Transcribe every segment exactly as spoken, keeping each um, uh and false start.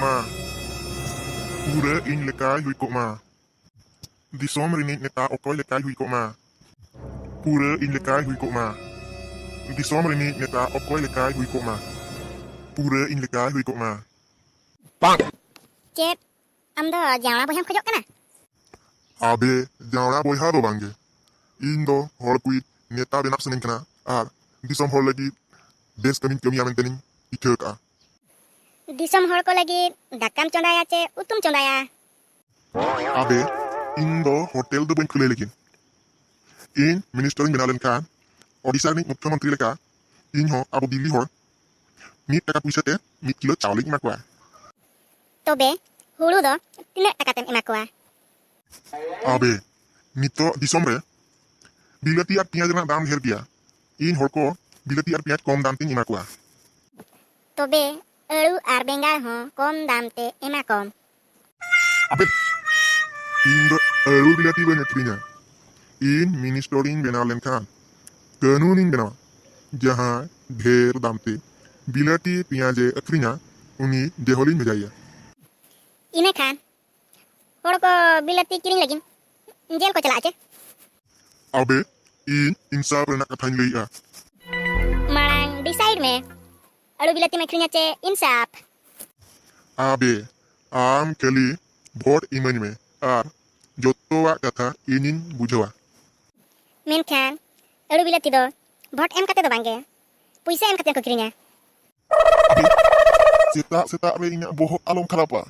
ᱢᱟ᱾ ᱯᱩᱨᱟᱹ ᱤᱧ ᱞᱮᱠᱟᱭ ᱦᱩᱭ ᱠᱚᱜ ᱢᱟ᱾ ᱫᱤᱥᱚᱢ ᱨᱤᱱᱤᱡ ᱱᱮᱛᱟ ᱚᱠᱚᱭ ᱞᱮᱠᱟᱭ ᱦᱩᱭ ᱠᱚᱜ ᱢᱟ᱾ ᱯᱩᱨᱟᱹ ᱤᱧ ᱞᱮᱠᱟᱭ ᱦᱩᱭ ᱠᱚᱜ ᱢᱟ᱾ ᱫᱤᱥᱚᱢ ᱨᱤᱱᱤᱡ ᱱᱮᱛᱟ ᱚᱠᱚᱭ ᱞᱮᱠᱟᱭ ᱦᱩᱭ ᱠᱚᱜ ᱢᱟ᱾ ᱯᱩᱨᱟᱹ ᱤᱧ ᱞᱮᱠᱟᱭ ᱦᱩᱭ ᱠᱚᱜ ᱢᱟ᱾ ᱪᱮᱫ? ᱟᱢ ᱫᱚ ᱡᱟᱶᱲᱟ ᱵᱚᱭᱦᱟᱢ ᱠᱷᱚᱡᱚᱜ ᱠᱟᱱᱟ? ᱟᱵᱮ, ᱡᱟᱶᱲᱟ ᱵᱚᱭᱦᱟ ᱫᱚ ᱵᱟᱝᱜᱮ᱾ ᱤᱧ ᱫᱚ ᱦᱚᱲ ᱠᱚᱭᱤᱡ ᱱᱮᱛᱟ ᱵᱮᱱᱟᱜ ᱥᱟᱱᱟᱧ ᱠᱟᱱᱟ ᱟᱨ ᱫᱤᱥᱚᱢ ᱦᱚᱲ ᱞᱟᱹᱜᱤᱫ ᱵᱮᱥ ᱠᱟᱹᱢᱤᱧ ᱠᱟᱹᱢᱤᱭᱟ ᱢᱮᱱᱛᱮᱧ ᱤᱪᱪᱷᱟᱹ ᱟᱠᱟᱜᱼᱟ᱾ ᱫᱤᱥᱚᱢ ᱦᱚᱲ ᱠᱚ ᱞᱟᱹᱜᱤᱫ ᱫᱟᱠᱟᱢ ᱪᱚᱸᱫᱟᱭᱟ ᱪᱮ ᱩᱛᱩᱢ ᱪᱚᱸᱫᱟᱭᱟ? ᱟᱵᱮ, ᱤᱧ ᱫᱚ ᱦᱳᱴᱮᱞ ᱫᱚ ᱵᱟᱹᱧ ᱠᱷᱩᱞᱟᱹᱭ, ᱞᱮᱠᱤᱱ ᱤᱧ ᱢᱤᱱᱤᱥᱴᱟᱨᱤᱧ ᱵᱮᱱᱟᱣ ᱞᱮᱱᱠᱷᱟᱱ ᱳᱰᱤᱥᱟ ᱨᱤᱱᱤᱡ ᱢᱩᱠᱷᱭᱚᱢᱚᱱᱛᱨᱤ ᱞᱮᱠᱟ ᱤᱧ ᱦᱚᱸ ᱟᱵᱚ ᱫᱤᱞᱞᱤ ᱦᱚᱲ ᱢᱤᱫ ᱴᱟᱠᱟ ᱯᱩᱭᱥᱟᱹ ᱛᱮ ᱢᱤᱫ ᱠᱤᱞᱳ ᱪᱟᱣᱞᱮᱧ ᱮᱢᱟ ᱠᱚᱣᱟ᱾ ᱛᱚᱵᱮ ᱦᱩᱲᱩ ᱫᱚ ᱛᱤᱱᱟᱹᱜ ᱴᱟᱠᱟ ᱛᱮᱢ ᱮᱢᱟ ᱠᱚᱣᱟ? ᱟᱵᱮ, ᱱᱤᱛᱚᱜ ᱫᱤᱥᱚᱢ ᱨᱮ ᱵᱤᱞᱟᱹᱛᱤ ᱟᱨ ᱯᱮᱸᱭᱟᱡᱽ ᱨᱮᱱᱟᱜ ᱫᱟᱢ ᱰᱷᱮᱨ ᱜᱮᱭᱟ᱾ ᱤᱧ ᱦᱚᱲ ᱠᱚ ᱵᱤᱞᱟᱹᱛᱤ ᱟᱨ ᱯᱮᱸᱭᱟᱡᱽ ᱠᱚᱢ ᱫᱟᱢ ᱛᱤᱧ ᱮᱢᱟ ᱠᱚᱣᱟ᱾ ᱛᱚᱵᱮ ᱟᱹᱲᱩ ᱟᱨ ᱵᱮᱸᱜᱟᱲ ᱦᱚᱸ ᱠᱚᱢ ᱫᱟᱢ ᱛᱮ ᱮᱢᱟ ᱠᱚᱢ᱾ ᱟᱵᱮ, ᱤᱧ ᱫᱚ ᱟᱹᱲᱩ ᱵᱤᱞᱟᱹᱛᱤ ᱵᱟᱹᱧ ᱟᱹᱠᱷᱨᱤᱧᱟ᱾ ᱤᱧ ᱢᱤᱱᱤᱥᱴᱚᱨᱤᱧ ᱵᱮᱱᱟᱣ ᱞᱮᱱᱠᱷᱟᱱ ᱠᱟᱹᱱᱩᱱᱤᱧ ᱵᱮᱱᱟᱣᱟ, ᱡᱟᱦᱟᱸᱭ ᱰᱷᱮᱨ ᱫᱟᱢ ᱛᱮ ᱵᱤᱞᱟᱹᱛᱤ ᱯᱮᱸᱭᱟᱡᱽ ᱮ ᱟᱹᱠᱷᱨᱤᱧᱟ, ᱩᱱᱤ ᱡᱮᱦᱚᱞᱤᱧ ᱵᱷᱮᱡᱟᱭᱮᱭᱟ᱾ ᱤᱱᱟᱹ ᱠᱷᱟᱱ ᱦᱚᱲ ᱠᱚ ᱵᱤᱞᱟᱹᱛᱤ ᱠᱤᱨᱤᱧ ᱞᱟᱹᱜᱤᱫ ᱡᱮᱞ ᱠᱚ ᱪᱟᱞᱟᱜᱼᱟ ᱪᱮ? ᱟᱵᱮ, ᱤᱧ ᱤᱱᱥᱟᱯ ᱨᱮᱱᱟᱜ ᱠᱟᱛᱷᱟᱧ ᱞᱟᱹᱭᱮᱜᱼᱟ᱾ ᱢᱟᱲᱟᱝ decide ᱢᱮ, ᱟᱹᱲᱩ ᱵᱤᱞᱟᱹᱛᱤᱢ ᱟᱹᱠᱷᱨᱤᱧᱟ ᱪᱮ ᱤᱱᱥᱟᱯ? ᱟᱵᱮ, ᱟᱢ ᱠᱷᱟᱹᱞᱤ ᱵᱷᱳᱴ ᱤᱢᱟᱹᱧ ᱢᱮ ᱟᱨ ᱡᱚᱛᱚᱣᱟᱜ ᱠᱟᱛᱷᱟ ᱤᱧᱤᱧ ᱵᱩᱡᱷᱟᱹᱣᱟ᱾ ᱢᱮᱱᱠᱷᱟᱱ ᱟᱹᱲᱩ ᱵᱤᱞᱟᱹᱛᱤ ᱫᱚ ᱵᱷᱳᱴ ᱮᱢ ᱠᱟᱛᱮ ᱫᱚ ᱵᱟᱝᱜᱮ, ᱯᱩᱭᱥᱟᱹ ᱮᱢ ᱠᱟᱛᱮ ᱠᱚ ᱠᱤᱨᱤᱧᱟ᱾ ᱟᱵᱮ, ᱥᱮᱛᱟᱜ ᱥᱮᱛᱟᱜ ᱨᱮ ᱤᱧᱟᱹᱜ ᱵᱚᱦᱚᱜ ᱟᱞᱚᱢ ᱠᱷᱟᱨᱟᱯᱟ᱾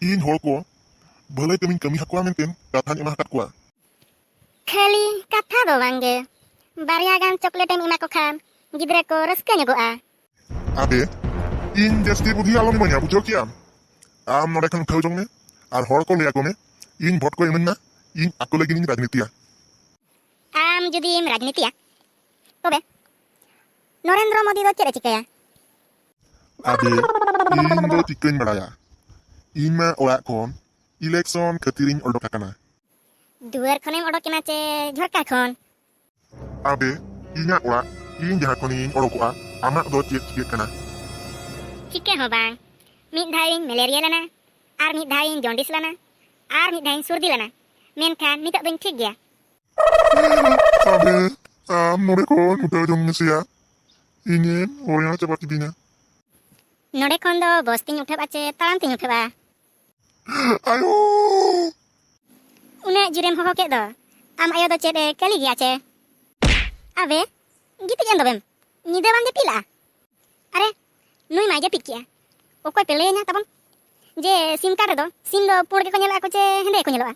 ᱤᱧ ᱦᱚᱲ ᱠᱚ ᱵᱷᱟᱹᱞᱟᱹᱭ ᱠᱟᱹᱢᱤᱧ ᱠᱟᱹᱢᱤ ᱟᱠᱚᱣᱟ ᱢᱮᱱᱛᱮ ᱠᱟᱛᱷᱟᱧ ᱮᱢᱟ ᱟᱠᱟᱫ ᱠᱚᱣᱟ᱾ ᱠᱷᱟᱹᱞᱤ ᱠᱟᱛᱷᱟ ᱫᱚ ᱵᱟᱝᱜᱮ, ᱵᱟᱨᱭᱟ ᱜᱟᱱ ᱪᱚᱠᱞᱮᱴ ᱮᱢ ᱮᱢᱟ ᱠᱚ ᱠᱷᱟᱱ ᱜᱤᱫᱽᱨᱟᱹ ᱠᱚ ᱨᱟᱹᱥᱠᱟᱹ ᱧᱚᱜᱚᱜᱼᱟ᱾ ᱟᱵᱮ, ᱤᱧ ᱡᱟᱹᱥᱛᱤ ᱵᱩᱫᱷᱤ ᱟᱞᱚᱢ ᱤᱢᱟᱹᱧᱟ, ᱵᱩᱡᱷᱟᱹᱣ ᱠᱮᱜᱼᱟᱢ? ᱟᱢ ᱱᱚᱰᱮ ᱠᱷᱚᱱ ᱩᱴᱷᱟᱹᱣ ᱡᱚᱝ ᱢᱮ ᱟᱨ ᱦᱚᱲ ᱠᱚ ᱞᱟᱹᱭ ᱟᱠᱚ ᱢᱮ, ᱤᱧ ᱵᱷᱳᱴ ᱠᱚ ᱤᱢᱟᱹᱧ ᱢᱟ, ᱤᱧ ᱟᱠᱚ ᱞᱟᱹᱜᱤᱫ ᱤᱧ ᱨᱟᱡᱽᱱᱤᱛᱤᱭᱟ᱾ ᱟᱢ ᱡᱩᱫᱤᱢ ᱨᱟᱡᱽᱱᱤᱛᱤᱭᱟ, ᱛᱚᱵᱮ ᱱᱚᱨᱮᱱᱫᱨᱚ ᱢᱳᱫᱤ ᱫᱚ ᱪᱮᱫ ᱮ ᱪᱤᱠᱟᱹᱭᱟ? ᱟᱵᱮ, ᱤᱧ ᱫᱚ ᱪᱤᱠᱟᱹᱧ ᱵᱟᱲᱟᱭᱟ? ᱤᱧ ᱢᱟ ᱚᱲᱟᱜ ᱠᱷᱚᱱ election ᱠᱷᱟᱹᱛᱤᱨᱤᱧ ᱚᱰᱚᱠ ᱟᱠᱟᱱᱟ᱾ ᱫᱩᱣᱟᱹᱨ ᱠᱷᱚᱱᱮᱢ ᱚᱰᱚᱠ ᱮᱱᱟ ᱪᱮ ᱡᱷᱚᱨᱠᱟ ᱠᱷᱚᱱ? ᱟᱵᱮ, ᱤᱧᱟᱹᱜ ᱚᱲᱟᱜ, ᱤᱧ ᱡᱟᱦᱟᱸ ᱠᱷᱚᱱᱤᱧ ᱚᱰᱚᱠᱚᱜᱼᱟ, ᱟᱢᱟᱜ ᱫᱚ ᱪᱮᱫ ᱪᱤᱠᱟᱹᱜ ᱠᱟᱱᱟ? ᱪᱤᱠᱟᱹ ᱦᱚᱸ ᱵᱟᱝ᱾ ᱢᱤᱫ ᱫᱷᱟᱣ ᱤᱧ ᱢᱮᱞᱮᱨᱤᱭᱟ ᱞᱮᱱᱟ, ᱟᱨ ᱢᱤᱫ ᱫᱷᱟᱣ ᱤᱧ ᱡᱚᱱᱰᱤᱥ ᱞᱮᱱᱟ, ᱟᱨ ᱢᱤᱫ ᱫᱷᱟᱣ ᱤᱧ ᱥᱩᱨᱫᱤ ᱞᱮᱱᱟ, ᱢᱮᱱᱠᱷᱟᱱ ᱱᱤᱛᱚᱜ ᱫᱚᱧ ᱴᱷᱤᱠ ᱜᱮᱭᱟ᱾ ᱟᱵᱮ, ᱟᱢ ᱱᱚᱰᱮ ᱠᱷᱚᱱ ᱩᱴᱷᱟᱹᱣ ᱡᱚᱝ ᱢᱮᱥᱮᱭᱟ, ᱤᱧᱮᱢ ᱦᱚᱭᱟᱱ ᱪᱟᱵᱟ ᱠᱤᱫᱤᱧᱟ᱾ ᱱᱚᱰᱮ ᱠᱷᱚᱱ ᱫᱚ ᱵᱚᱥ ᱛᱤᱧ ᱩᱴᱷᱟᱹᱵᱼᱟ ᱪᱮ ᱛᱟᱲᱟᱢ ᱛᱤᱧ ᱩᱴᱷᱟᱹᱵᱼᱟ? ᱟᱭᱳ! ᱩᱱᱟᱹᱜ ᱡᱳᱨᱮᱢ ᱦᱚᱦᱚ ᱠᱮᱫ ᱫᱚ, ᱟᱢ ᱟᱭᱳ ᱫᱚ ᱪᱮᱫ ᱮ ᱠᱟᱹᱞᱤ ᱜᱮᱭᱟ ᱪᱮ? ᱟᱵᱮ, ᱜᱤᱛᱤᱡ ᱮᱱ ᱫᱚᱵᱮᱢ, ᱧᱤᱫᱟᱹ ᱵᱟᱢ ᱡᱟᱹᱯᱤᱫ ᱞᱟᱜᱼᱟ? ᱟᱨᱮ, ᱱᱩᱭ ᱢᱟᱭ ᱡᱟᱹᱯᱤᱫ ᱠᱮᱜᱼᱟ᱾ ᱚᱠᱚᱭ ᱯᱮ ᱞᱟᱹᱭᱟᱹᱧᱟ ᱛᱟᱵᱚᱱ ᱡᱮ ᱥᱤᱢ ᱠᱟᱨᱰ ᱨᱮᱫᱚ ᱥᱤᱢ ᱫᱚ ᱯᱩᱸᱰ ᱜᱮᱠᱚ ᱧᱮᱞᱚᱜᱼᱟ ᱠᱚ ᱪᱮ ᱦᱮᱸᱫᱮ ᱜᱮᱠᱚ ᱧᱮᱞᱚᱜᱼᱟ?